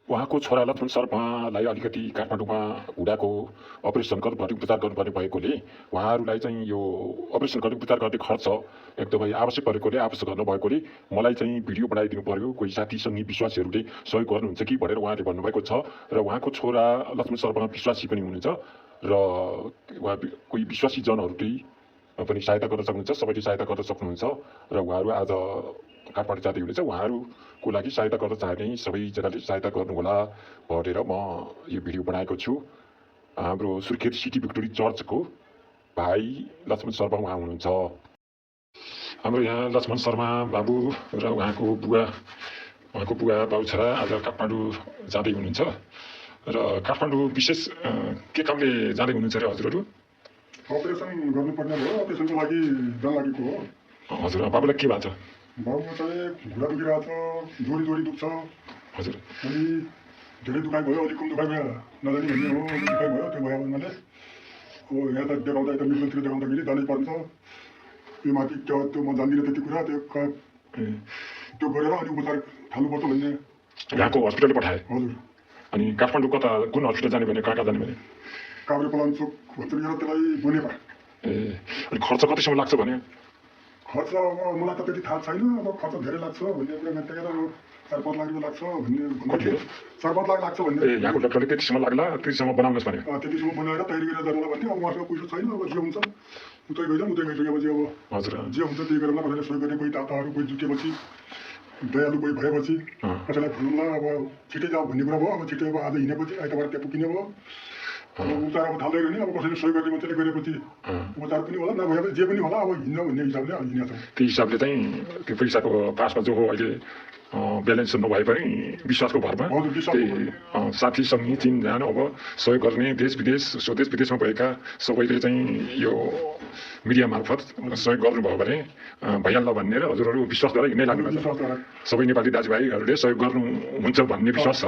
उहाँको छोरा लक्ष्मण शर्मालाई अलिकति काठमाडौँमा हुँदाको अपरेसन गर्नुपर्ने उपचार गर्नुपर्ने भएकोले उहाँहरूलाई चाहिँ यो अपरेसन गर्ने उपचार गर्ने खर्च एकदमै आवश्यक परेकोले आवश्यक नभएकोले मलाई चाहिँ भिडियो बनाइदिनु पर्यो, कोही साथी सङ्गी विश्वासीहरूले सहयोग गर्नुहुन्छ कि भनेर उहाँले भन्नुभएको छ। र उहाँको छोरा लक्ष्मण शर्मा विश्वासी पनि हुनुहुन्छ र उहाँ कोही विश्वासी जनहरूले पनि सहायता गर्न सक्नुहुन्छ, सबैले सहायता गर्न सक्नुहुन्छ र उहाँहरू आज काठमाडौँ जाँदै हुनेछ। उहाँहरूको लागि सहायता गर्न चाहने सबैजनाले सहायता गर्नुहोला भनेर म यो भिडियो बनाएको छु। हाम्रो सुर्खेत सिटी भिक्टोरी चर्चको भाइ लक्ष्मण शर्मा उहाँ हुनुहुन्छ। हाम्रो यहाँ लक्ष्मण शर्मा बाबु र उहाँको बुवा बाबु छोरा आज काठमाडौँ जाँदै हुनुहुन्छ र काठमाडौँ विशेष के कामले जाँदै हुनुहुन्छ अरे हजुरहरू? अपरेसन गर्नुपर्ने भयो, अपरेसनको लागि जान लागेको हो। हजुर, बाबुलाई के भएको छ? बाबुमा चाहिँ घुँडा दुखिरहेको छ, जोडी दुख्छ। हजुर, अनि धेरै दुखाइ भयो, अलिक कम दुखाइ भयो नजाने भन्ने हो, अलिक दुखाइ भयो। त्यो भयो भन्नाले अब यहाँ त देखाउँदा यता मेडिकलतिर देखाउँदाखेरि जानै पर्छ। त्यो माथि त्यो म जान्दिनँ त्यति कुरा, त्यो गरेर अनि उपचार थाल्नुपर्छ भन्ने यहाँको हस्पिटल पठाए। हजुर। अनि काठमाडौँ कता कुन हस्पिटल जाने भने, कहाँ जाने भने? काभ्रे पलान चोक भन्छ त्यसलाई बनेपा। अनि खर्च कतिसम्म लाग्छ भने? खर्च अब मलाई त त्यति थाहा छैन, अब खर्च धेरै लाग्छ भन्ने कुरा मात्रै 4-5 लाख रुपियाँ लाग्छ भन्ने। कति हो? 4-5 लाख लाग्छ भन्ने। यहाँको डाक्टरले त्यतिसम्म लाग्ला, त्यतिसम्म बनाउनुहोस् भने? त्यतिसम्म बनाएर तयारी गरेर जानुला भन्ने। अब उहाँसँग पैसा छैन, अब जे हुन्छ उतै गइजाउँ, उतै गइसकेपछि अब हजुर, जे हुन्छ त्यही गरौँला। कसैले सहयोग गर्ने कोही ताताहरू कोही जुटेपछि, दयालु कोही भएपछि कसैलाई भन्नुला। अब छिटै जाऊ भन्ने कुरा भयो। अब छिटै अब आज हिँडेपछि आइतबार त्यहाँ पुगिने भयो। अब उपचार अब थाल्दै गयो नि, अब कसैले सहयोग गर्ने मान्छेले गरेपछि उपचार पनि होला, नभए जे पनि होला। अब हिँड्न भन्ने हिसाबले हिँडेको छ। त्यही हिसाबले चाहिँ त्यो पैसाको पासमा जो हो अहिले ब्यालेन्स नभए पनि विश्वासको भरमा त्यही साथी सङ्गी चिनजान अब सहयोग गर्ने देश विदेश स्वदेश विदेशमा भएका सबैले चाहिँ यो मिडिया मार्फत सहयोग गर्नुभयो भने भइहाल्ला भन्ने र हजुरहरू विश्वास गरेर हिँड्नै लाग्नु भएको छ। सबै नेपाली दाजुभाइहरूले सहयोग गर्नुहुन्छ भन्ने विश्वास छ।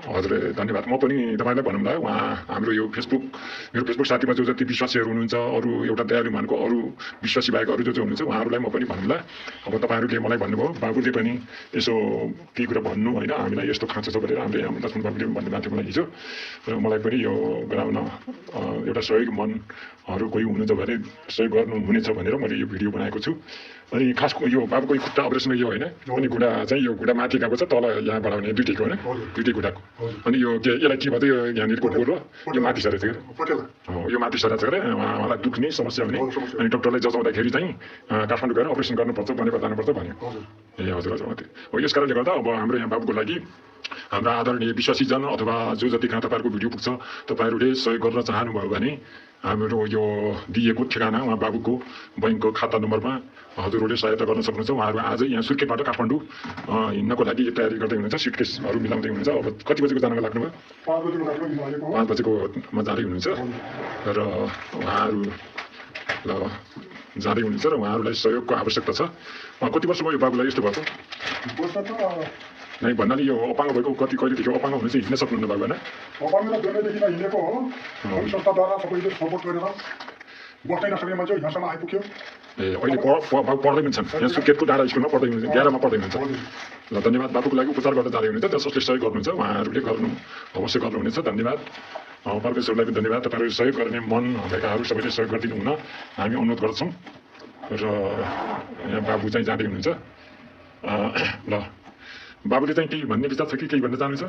हजुर, धन्यवाद। म पनि तपाईँलाई भनौँला, उहाँ हाम्रो यो मेरो फेसबुक साथीमा जो जति विश्वासीहरू हुनुहुन्छ, अरू एउटा दयालु मानको अरू विश्वासी बाहेक अरू जो हुनुहुन्छ उहाँहरूलाई म पनि भन्नुला। अब तपाईँहरूले मलाई भन्नुभयो, बाबुले पनि यसो केही कुरा भन्नु होइन, हामीलाई यस्तो खाँचो छ भनेर हामीले लक्ष्मण बाबुले भन्नु भएको थियो मलाई हिजो। र मलाई पनि यो गराउन एउटा सहयोग मनहरू कोही हुनुहुन्छ भने सहयोग गर्नुहुनेछ भनेर मैले यो भिडियो बनाएको छु। अनि खास यो बाबुको खुट्टा अपरेसन यो होइन, अनि घुँडा चाहिँ यो घुँडा माथि गएको छ, तल यहाँ बढाउने दुइटैको होइन, दुइटै घुँडाको। अनि यो के यसलाई के भन्छ, यो यहाँनिरको ढोर हो, यो माथि सरेको छ, यो माथि सरेको छ अरे। उहाँलाई दुख्ने समस्या हुने, अनि डक्टरले जचाउँदाखेरि चाहिँ काठमाडौँ गएर अपरेसन गर्नुपर्छ, बनेपा जानुपर्छ भन्यो। ए हजुर हजुर, हो। यस कारणले गर्दा अब हाम्रो यहाँ बाबुको लागि हाम्रा आदरणीय विश्वासीजन अथवा जो जति कहाँ तपाईँहरूको भिडियो पुग्छ तपाईँहरूले सहयोग गर्न चाहनुभयो भने हाम्रो यो दिएको ठेगाना उहाँ बाबुको बैङ्कको खाता नम्बरमा हजुरहरूले सहायता गर्न सक्नुहुन्छ। उहाँहरू आजै यहाँ सुर्खेतबाट काठमाडौँ हिँड्नको लागि तयारी गर्दै हुनुहुन्छ, सिटकेसहरू मिलाउँदै हुनुहुन्छ। अब कति बजेको जानमा लाग्नुभयो? 5 बजेकोमा जाँदै हुनुहुन्छ र उहाँहरू जाँदै हुनुहुन्छ र उहाँहरूलाई सहयोगको आवश्यकता छ। कति वर्ष भयो बाबुलाई यस्तो भएको? नै भन्नाले यो अपाङ्ग भएको कहिलेदेखि अपाङ्ग हुनु चाहिँ हिँड्न सक्नुहुन्न बाबु होइन? अपाङ्ग त जन्मेदेखि हिँडेको हो। संस्थाद्वारा सबैले सपोर्ट गरेर बस्नै नसक्ने मान्छे यहाँसम्म आइपुग्यो। ए अहिले बाबु पढ्दै हुनुहुन्छ यहाँ सुर्खेतको डाँडा स्कुलमा पढ्दै हुनुहुन्छ, 11मा पढ्दै हुनुहुन्छ। ल धन्यवाद। बाबुको लागि उपचार गर्न जाँदै हुनुहुन्छ, जसले सहयोग गर्नुहुन्छ उहाँहरूले गर्नु अवश्य गर्नुहुनेछ। धन्यवाद। परमेश्वरलाई पनि धन्यवाद। तपाईँहरू सहयोग गर्ने मन भएकाहरू सबैले सहयोग गरिदिनु हुन हामी अनुरोध गर्छौँ। र यहाँ बाबु चाहिँ जाँदै हुनुहुन्छ। ल बाबुले चाहिँ केही भन्ने विचार छ कि केही भन्न चाहनुहुन्छ?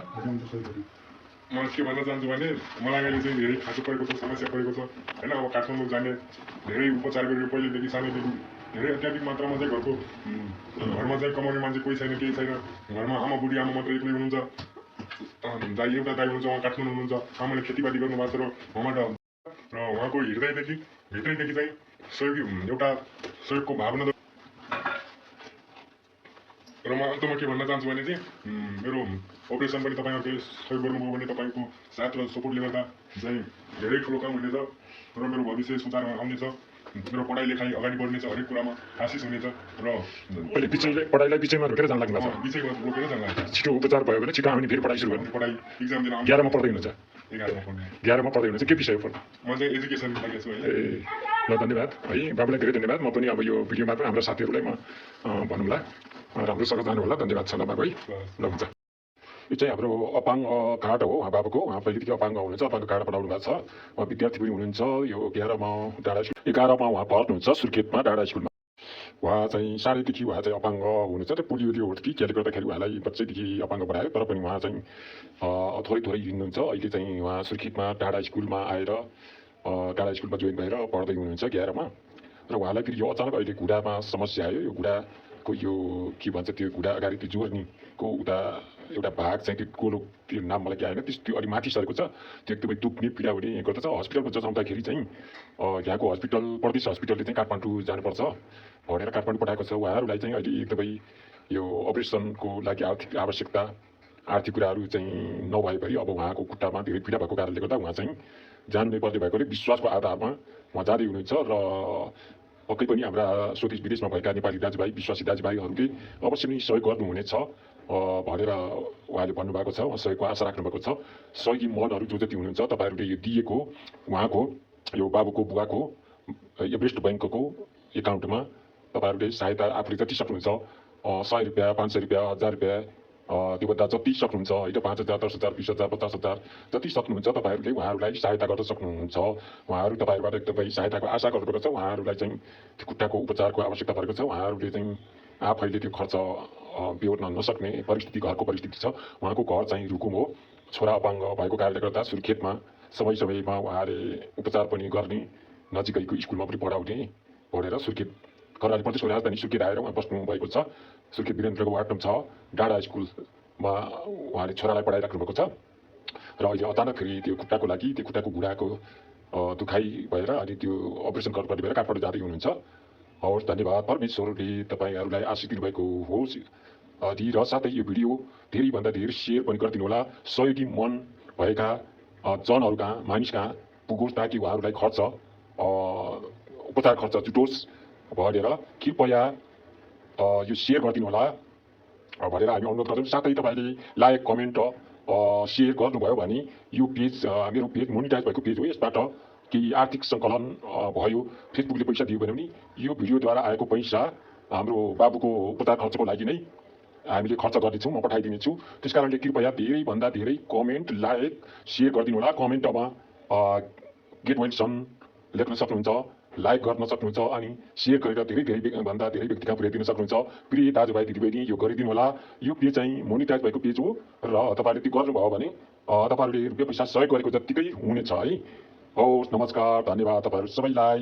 म के भन्न चाहन्छु भने मलाई अहिले चाहिँ धेरै खाँचो परेको छ, समस्या परेको छ होइन। अब काठमाडौँ जाने धेरै उपचार गरेर पहिलेदेखि सानैदेखि धेरै अत्याधिक मात्रामा चाहिँ घरमा चाहिँ कमाउने मान्छे कोही छैन, केही छैन। घरमा आमा बुढी आमा मात्रै एक्लै हुनुहुन्छ। दाइ एउटा दाइ हुनुहुन्छ, उहाँ काठमाडौँ हुनुहुन्छ। आमाले खेतीपाती गर्नुभएको छ र उहाँबाट र उहाँको भित्रैदेखि चाहिँ सहयोगको भावना। र म अन्तमा के भन्न चाहन्छु भने चाहिँ मेरो अपरेसन पनि तपाईँहरूले सहयोग गर्नुभयो भने तपाईँको साथ र सपोर्टले गर्दा चाहिँ धेरै ठुलो काम हुनेछ र मेरो भविष्य सुधार आउनेछ। मेरो पढाइ लेखाइ अगाडि बढ्नेछ, हरेक कुरामा आशिष हुनेछ। र अहिले पढाइलाई बिचैमा रोकेर जान लाग्नु भएको छ? बिचैमा रोकेर जान लाग्छ। छिटो उपचार भयो भने छिटो आउने फेरि पढाइ सुरु गर्ने? पढाइ इक्जाम दिन 11मा पढ्दै हुनुहुन्छ? 11मा पढ्दै हुनुहुन्छ। के विषय पढ्नु? म चाहिँ एजुकेसन लागेको छु अहिले। ए ल धन्यवाद है बाबुलाई, धेरै धन्यवाद। म पनि अब यो भिडियो मार्फत हाम्रा साथीहरूलाई म भनौँला राम्रोसँग जानु होला। धन्यवाद छ ल बाबु है। ल हुन्छ। यो चाहिँ हाम्रो अपाङ्ग कार्ड हो उहाँ बाबुको। उहाँ पहिलेदेखि अपाङ्ग हुनुहुन्छ, अपाङ्ग कार्ड बनाउनु भएको छ। उहाँ विद्यार्थी पनि हुनुहुन्छ। यो 11 माउ डाँडा स्कुल 11 मा उहाँ पढ्नुहुन्छ सुर्खेतमा डाँडा स्कुलमा। उहाँ चाहिँ सानैदेखि उहाँ चाहिँ अपाङ्ग हुनुहुन्छ। त्यो पोलियो हो कि केले गर्दाखेरि उहाँलाई बच्चैदेखि अपाङ्ग बनायो। तर पनि उहाँ चाहिँ थोरै थोरै हिँड्नुहुन्छ। अहिले चाहिँ उहाँ सुर्खेतमा डाँडा स्कुलमा आएर डाँडा स्कुलमा जोइन भएर पढ्दै हुनुहुन्छ 11 मा। र उहाँलाई फेरि यो अचानक अहिले घुँडामा समस्या आयो। यो घुँडाको यो के भन्छ त्यो घुँडा अगाडि त्यो जोर्नीको उता एउटा भाग चाहिँ त्यो गोलो त्यो नाम मलाई के आएन, त्यो अलि माथि सरेको छ। त्यो एकदमै दुख्ने पीडा हुने गर्दछ। हस्पिटलमा जचाउँदाखेरि चाहिँ यहाँको हस्पिटल प्रदेश हस्पिटलले चाहिँ काठमाडौँ जानुपर्छ भनेर काठमाडौँ पठाएको छ। उहाँहरूलाई चाहिँ अहिले एकदमै यो अपरेसनको लागि आर्थिक कुराहरू चाहिँ नभएपछि अब उहाँको खुट्टामा धेरै पीडा भएको कारणले गर्दा उहाँ चाहिँ जानु नै पर्ने भएकोले विश्वासको आधारमा उहाँ जाँदै हुनुहुन्छ। र पक्कै पनि हाम्रा स्वदेश विदेशमा भएका नेपाली दाजुभाइ विश्वासी दाजुभाइहरूले अवश्य नै सहयोग गर्नुहुनेछ भनेर उहाँले भन्नुभएको छ। उहाँ सहयोगको आशा राख्नुभएको छ। सहयोगी मनहरू जो जति हुनुहुन्छ तपाईँहरूले यो दिएको उहाँको यो बाबुको बुवाको एभरेस्ट ब्याङ्कको एकाउन्टमा तपाईँहरूले सहायता आफूले जति सक्नुहुन्छ 100 रुपियाँ 500 रुपियाँ 1000 रुपियाँ त्योभन्दा जति सक्नुहुन्छ होइन 5000 10000 20000 50000 जति सक्नुहुन्छ तपाईँहरूले उहाँहरूलाई सहायता गर्न सक्नुहुन्छ। उहाँहरू तपाईँहरूबाट एकदमै सहायताको आशा गर्नुभएको छ। उहाँहरूलाई चाहिँ त्यो खुट्टाको उपचारको आवश्यकता परेको छ। उहाँहरूले चाहिँ आफैले त्यो खर्च बेहोर्न नसक्ने परिस्थिति घरको परिस्थिति छ। उहाँको घर चाहिँ रुकुम हो। छोरा अपाङ्ग भएको कारणले गर्दा सुर्खेतमा समय समयमा उहाँले उपचार पनि गर्ने नजिकैको स्कुलमा पनि पढाउने भनेर सुर्खेत कर्णाली प्रदेशको राजधानी सुर्खेत आएर उहाँ बस्नु भएको छ। सुर्खेत वीरेन्द्रको वार्ड नम्बर 6 डाँडा स्कुलमा उहाँले छोरालाई पढाइराख्नु भएको छ। र अहिले अचानक फेरि त्यो खुट्टाको लागि त्यो खुट्टाको घुँडाको दुखाइ भएर अनि त्यो अपरेसन गर्नुपर्ने भएर काठमाडौँ जाँदै हुनुहुन्छ। हवस्, धन्यवाद। परमेश्वरले तपाईँहरूलाई आशिष दिनुभएको होस् र साथै यो भिडियो धेरैभन्दा धेरै सेयर पनि गरिदिनु होला। सहयोगी मन भएका जनहरू कहाँ मानिस कहाँ पुगोस् ताकि उहाँहरूलाई खर्च उपचार खर्च जुटोस् भनेर कृपया यो सेयर गरिदिनु होला भनेर हामी अनुरोध गर्छौँ। साथै तपाईँले लाइक कमेन्ट सेयर गर्नुभयो भने यो पेज मेरो पेज मोनिटाइज भएको पेज हो। यसबाट केही आर्थिक सङ्कलन भयो, फेसबुकले पैसा दियो भने पनि यो भिडियोद्वारा आएको पैसा हाम्रो बाबुको उपचार खर्चको लागि नै हामीले खर्च गर्नेछौँ, म पठाइदिनेछु। त्यस कारणले कृपया धेरैभन्दा धेरै कमेन्ट लाइक सेयर गरिदिनु होला। कमेन्टमा गेट वेल सन लेख्न सक्नुहुन्छ, लाइक गर्न सक्नुहुन्छ अनि सेयर गरेर धेरैभन्दा धेरै व्यक्तिका पुर्याइदिन सक्नुहुन्छ। प्रिय दाजुभाइ दिदीबहिनी यो गरिदिनु होला। यो पेज चाहिँ मोनिटाइज भएको पेज हो र तपाईँहरूले त्यो गर्नुभयो भने तपाईँहरूले रुपियाँ पैसा सहयोग गरेको जत्तिकै हुनेछ है। हवस्, नमस्कार, धन्यवाद तपाईँहरू सबैलाई।